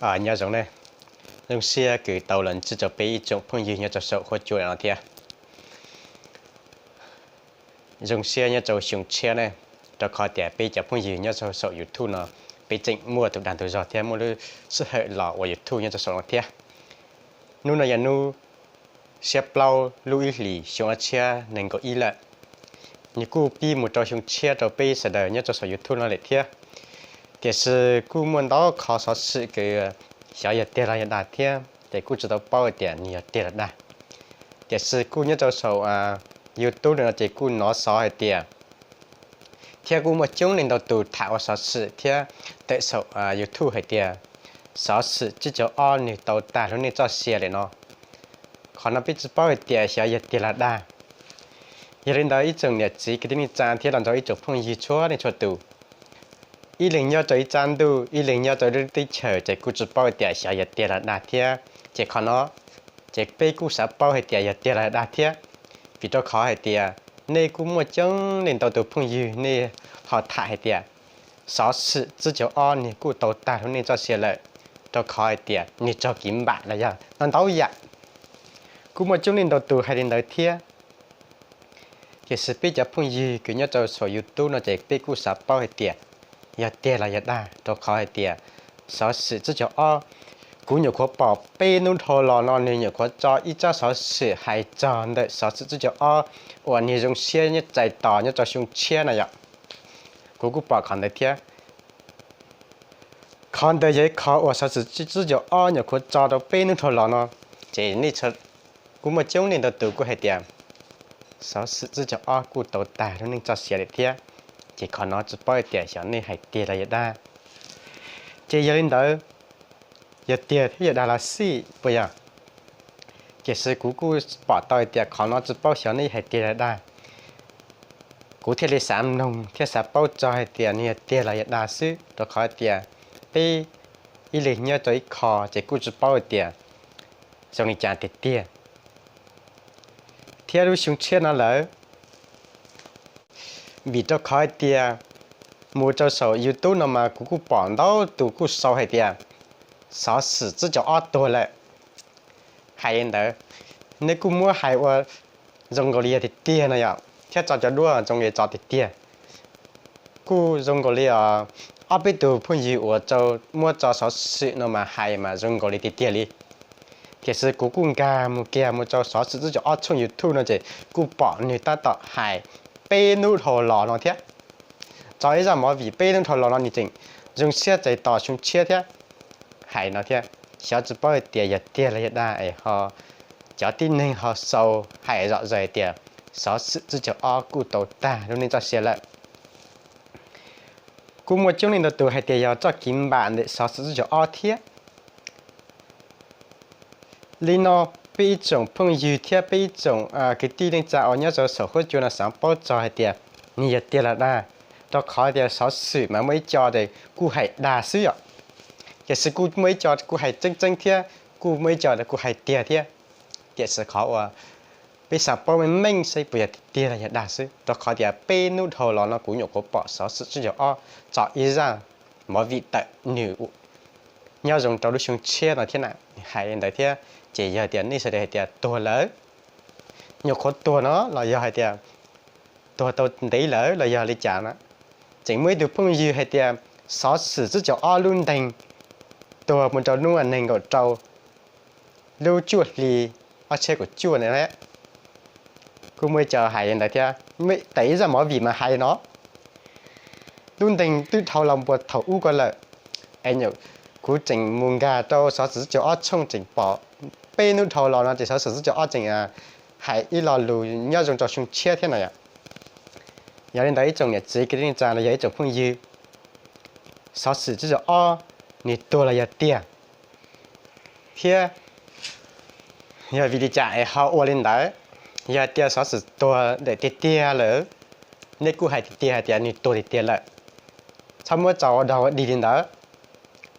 Nyob zoo ne, zoo siab kws tau los ntsib rau peb ib tsoom phooj ywg nyob rau saum huab cua no thiab. Zoo siab nyob rau xyoo tshiab ne, rau qhov tias peb cov phooj ywg nyob rau saum YouTube no, peb tseem muaj tus dag tus zog thiab muaj lub sij hawm los ua YouTube nyob rau saum no thiab. Hnub no yog hnub xiab plaub lub ib hlis xyoo ob txhiab nees nkaum ib lawm. Nws kuj pib mus rau xyoo tshiab rau peb sawv daws nyob rau saum YouTube no lawm thiab. Tiam sis kuj muaj ntau qhov xov xwm kws xyov yog tiag los yog dag thiab ces kuj tsis tau paub hais tias nws yog tiag los dag. Tiam sis kuj nyob rau saum YouTube no ces kuj hnov xov hais tias, thiab kuj muaj coob leej ntau tus tham ua xov xwm thiab tawm saum YouTube hais tias xov xwm tsib caug ob nws tau tag lub neej txoj sia lawm no. Qhov no peb tsis paub hais tias xyov yog tiag los dag. Yog li ntawd ib tsoom niam txiv kwv tij neej tsa thiab los rau ib tsoom phooj ywg txhua leej txhua tus, ib leeg nyob rau ib tsab ntuj, ib leeg nyob rau lub teb chaws ces kuj tsis paub hais tias xyov yog tiag los dag thiab. Ces qhov no ces peb kuj xav paub hais tias yog tiag los dag thiab, vim rau qhov hais tias nej kuj muaj coob leej ntau tus phooj ywg nej ho tham hais tias xov xwm tsib caug ob nws kuj tau tag lub neej txoj sia lawm, rau qhov hais tias nws raug kev npam los yog ntau ntau yam. Kuj muaj coob leej ntau tus hais li ntawd thiab. Tiam sis peb cov phooj ywg kws nyob rau saum YouTube no ces peb kuj xav paub hais tias yog tiag los yog dag, rau qhov hais tias xov xwm tsib caug ob, kuv nyuam qhuav pom peb hnub dhau los no nws nyuam qhuav tso ib tsab xov xwm hais txog ntawm xov xwm tsib caug ob uas nws zoo siab nyob txais tos nyob rau xyoo tshiab no yom. Kuv kuj pom qhov ntawd thiab. Qhov ntawd yog ib qho uas xov xwm tsib caug ob nyuam qhuav tso rau peb hnub dhau los no, ces nej kuj muaj coob leej ntau tus kuj hais tias xov xwm tsib caug ob kuj tau tag lub neej txoj sia lawm thiab. Ces qhov no tsis paub hais tias xyov nej hais tiag los yog dag. Ces yog li ntawd, yog tiag thiab yog dag los xij puas yog? Tiam sis kuv kuj pom tau hais tias qhov no tsis paub xyov nej hais tiag los dag. Kuv thiaj li xav mloog thiab xav paub txog hais tias nws yog tiag los yog dag xwb, rau qhov hais tias peb ib leeg nyob rau ib qho ces kuj tsis paub hais tias zoo li cas tiag tiag. Thiab lub xyoo tshiab no lawm, vim rau qhov hais tias mus rau saum YouTube no mas kuv kuj pom ntau tus kuj sau hais tias xov xwm tsib caug ob tuag lawm. Hais li ntawd, nej kuj muab hais ua zoo nkaus li yog tiag tiag no yom, thiab tso cov duab zoo li tso tiag tiag. Kuj zoo nkaus li ob peb tug phooj ywg uas muab tso xov xwm no mas hais mas zoo nkaus li tiag tiag li. Tiam sis kuv kuj nkag mus kiag mus rau xov xwm tsib caug ob tshooj YouTube no ces kuj pom nws tab tom hais peb hnub dhau los no thiab. Tso ib zaj movie peb hnub dhau los no nws tseem zoo siab txais tos xyoo tshiab thiab. Hais no thiab, xyov tsis paub hais tias yog tiag los yog dag es ho cov tib neeg ho sau hais zom zaws tias xov xwm tsib caug ob kuj tau tag lub neej txoj sia lawm. Kuj muaj coob leej ntau tus hais tias yog txoj kev npam ntawm xov xwm tsib caug ob thiab. Li no, peb ib tsoom phooj ywg thiab peb ib tsoom kwv tij neej tsa uas nyob rau saum huab cua no xav paub txog hais tias nws yog tiag los dag, rau qhov tias xov xwm mas muaj ib co ces kuj hais dag xwb yom. Tiam sis kuj muaj ib co kuj hais tseeb tseeb thiab, kuj muaj ib co kuj hais tiag thiab. Tiam sis qhov uas peb xav paub meej meej saib puas yog tiag los yog dag xwb, rau qhov tias peb hnub dhau los no kuv nyuam qhuav pom xov xwm tsib caug ob tso ib zaj movie tawm nws nyob zoo rau lub xyoo tshiab no thiab na, hais li ntawd thiab. Ces yog tias nej sawv daws hais tias tuag lawm, nyuam qhuav tuag no los yog hais tias tuag tau ntev lawm los yog li cas na, tseem muaj ib tug phooj ywg hais tias xov xwm tsib caug ob lub ntees tuag mus rau hnub nees nkaum rau lub cuaj hli ob txhiab kaum cuaj na. Kuj muaj ib co hais li ntawd thiab, tawm ib zaj movie mas hais no, lub ntees twb dhau los puag thaum ub ko lawm. Es kuv tseem mus nkag rau xov xwm tsib caug ob tshooj tseem pom peb hnub dhau los no ces xov xwm tsib caug ob tseem hais ib lo lus nyob zoo rau xyoo tshiab thiab no yom. Yog li ntawd ib tsoom niam txiv kwv tij neej tsa los yog ib tsoom phooj ywg, xov xwm tsib caug ob nws tuag los yog tiag, thiab yog vim li cas es ho ua li ntawd? Yog hais tias xov xwm tuag ntawm tiag tiag lawm, nej kuj hais tiag tiag hais tias nws tuag tiag tiag lawm, txhob muab tso ua dog ua dig li ntawd.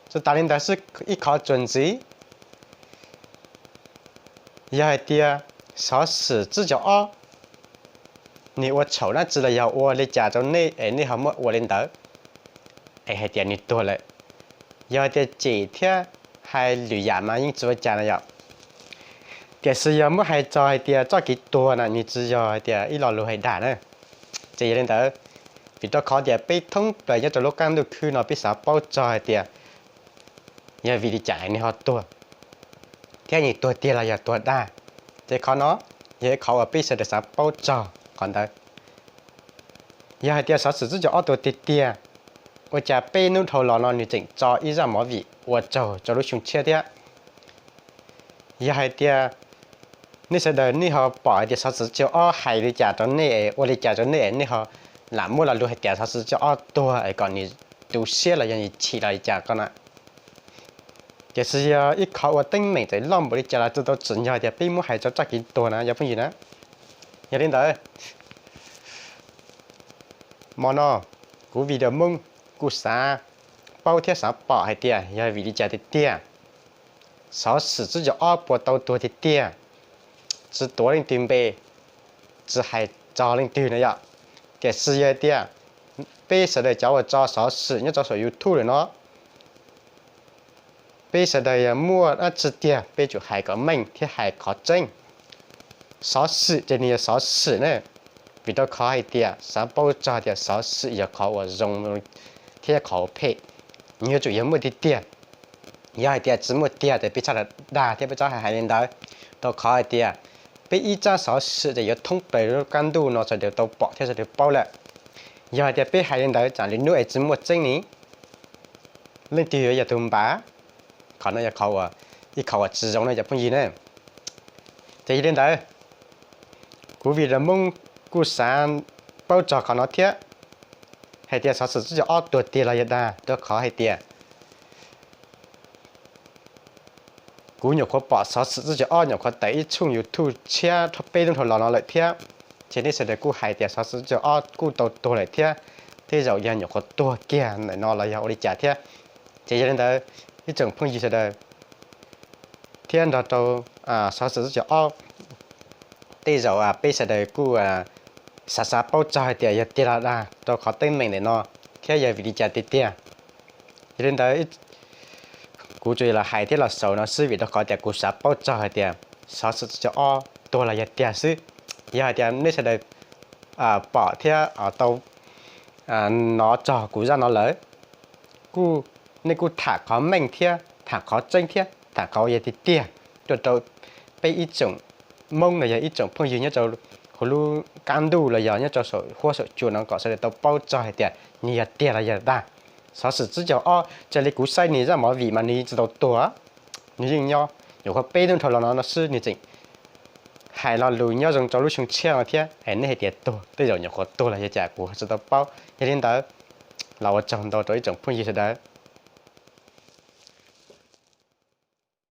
Tsuas tas li ntawd xwb ib qho txuas ntxiv. Yog hais tias xov xwm tsib caug ob nws ua txhaum dab tsi los yog ua li cas rau nej es nej ho muab ua li ntawd, es hais tias nws tuag lawm? Yog hais tias cem thiab hais lwm yam mas yeej tsis ua cas na yom. Tiam sis yog muab hais txog hais tias txoj kev tuag na nws tsis yog hais tias ib lo lus hais dag na. Ces yog li ntawd, vim rau qhov tias peb thoob plaws nyob rau lub qab ntuj khwb no peb xav paub txog hais tias yog vim li cas nws ho tuag, thiab nws tuag tiag los yog tuag dag. Ces qhov no yog ib qhov uas peb sawv daws xav paub txog qhov ntawd. Yog hais tias xov xwm tsib caug ob tuag tiag tiag, ua cas peb hnub dhau los no nws tseem tso ib zaj movie ua tsaug rau lub xyoo tshiab thiab? Yog hais tias nej sawv daws nej ho pom hais tias xov xwm tsib caug ob hais li cas rau nej, ua li cas rau nej, nej ho lam muab lo lus hais tias xov xwm tsib caug ob tuag es kom nws tu siab los yog nws chim los li cas ko na? Tiam sis yog ib qhov uas teeb meem txawm loj npaum li cas los tsis tau tsim nyog tias peb muab hais txog txoj kev tuag na yog phooj ywg na. Yog li ntawd, hmo no kuv video Hmoob kuj xav paub thiab xav pom hais tias yog vim li cas tiag tiag, xov xwm tsib caug ob puas tau tuag tiag tiag, tsis tuav leej twg npe, tsis hais txog leej twg na yom. Tiam sis yog hais tias peb sawv daws cov uas tso xov xwm nyob rau saum YouTube lawm no, peb sawv daws yog muaj dab tsi tiag peb tsum hais kom meej thiab hais qhov tseeb. Xov xwm ces nws yog xov xwm na, vim rau qhov hais tias xav paub txog tias xov xwm yog qhov uas zoo thiab qhov uas phem, nws yuav tsum yog muaj tiag tiag. Yog hais tias tsis muaj tiag ces peb txhob dag thiab peb txhob hais li ntawd, rau qhov hais tias peb ib tsab xov xwm ces yuav thoob plaws lub qab ntuj no sawv daws tau pom thiab sawv daws paub lawm. Yog hais tias peb hais li ntawd tsam lwm hnub es tsis muaj tseeb ni, leej twg yuav yog tus npam? Qhov no yog ib qhov uas tsis zoo na cov phooj ywg na. Ces yog li ntawd, kuv video Hmoob kuj xav paub txog qhov no thiab, hais tias xov xwm tsib caug ob tuag tiag los yog dag, rau qhov hais tias kuv nyuam qhuav pom xov xwm tsib caug ob nyuam qhuav tawm ib tshooj YouTube tshiab peb hnub dhau los no lawm thiab. Ces nej sawv daws kuj hais tias xov xwm tsib caug ob kuj tau tuag lawm thiab, tej zaum yog nyuam qhuav tuag kiag ntawm no los yog ua li cas thiab. Ces yog li ntawd, ib tsoom phooj ywg sawv daws thiab nrog rau xov xwm tsib caug ob, tej zaum peb sawv daws kuj xav xav paub txog hais tias yog tiag los dag rau qhov teeb meem ntawm no thiab yog vim li cas tiag tiag. Yog li ntawd, kuv tsuas yog los hais thiab los xaus no xwb vim rau qhov tias kuv xav paub txog hais tias xov xwm tsib caug ob tuag los yog tiag xwb. Yog hais tias nej sawv daws pom thiab tau hnov txog kuv zaj no lawm, kuj, nej kuj tham qhov meej thiab tham qhov tseeb thiab tham qhov uas yog tiag tiag tuaj rau peb ib tsoom Hmoob los yog ib tsoom phooj ywg nyob rau hauv lub qab ntuj los yog nyob rau saum huab saum cua no kom sawv daws tau paub txog hais tias nws yog tiag los yog dag. Xov xwm tsib caug ob raws li kuv saib nws zaj movie mas nws tsis tau tuag, nws yeej nyob, nyuam qhuav peb hnub dhau los no no xwb nws tseem hais lo lus nyob zoo rau lub xyoo tshiab no thiab. Es nej hais tias tuag, tej zaum nyuam qhuav tuag los yog cas kuv tsis tau paub. Yog li ntawd, los ua tsaug ntau rau ib tsoom phooj ywg sawv daws.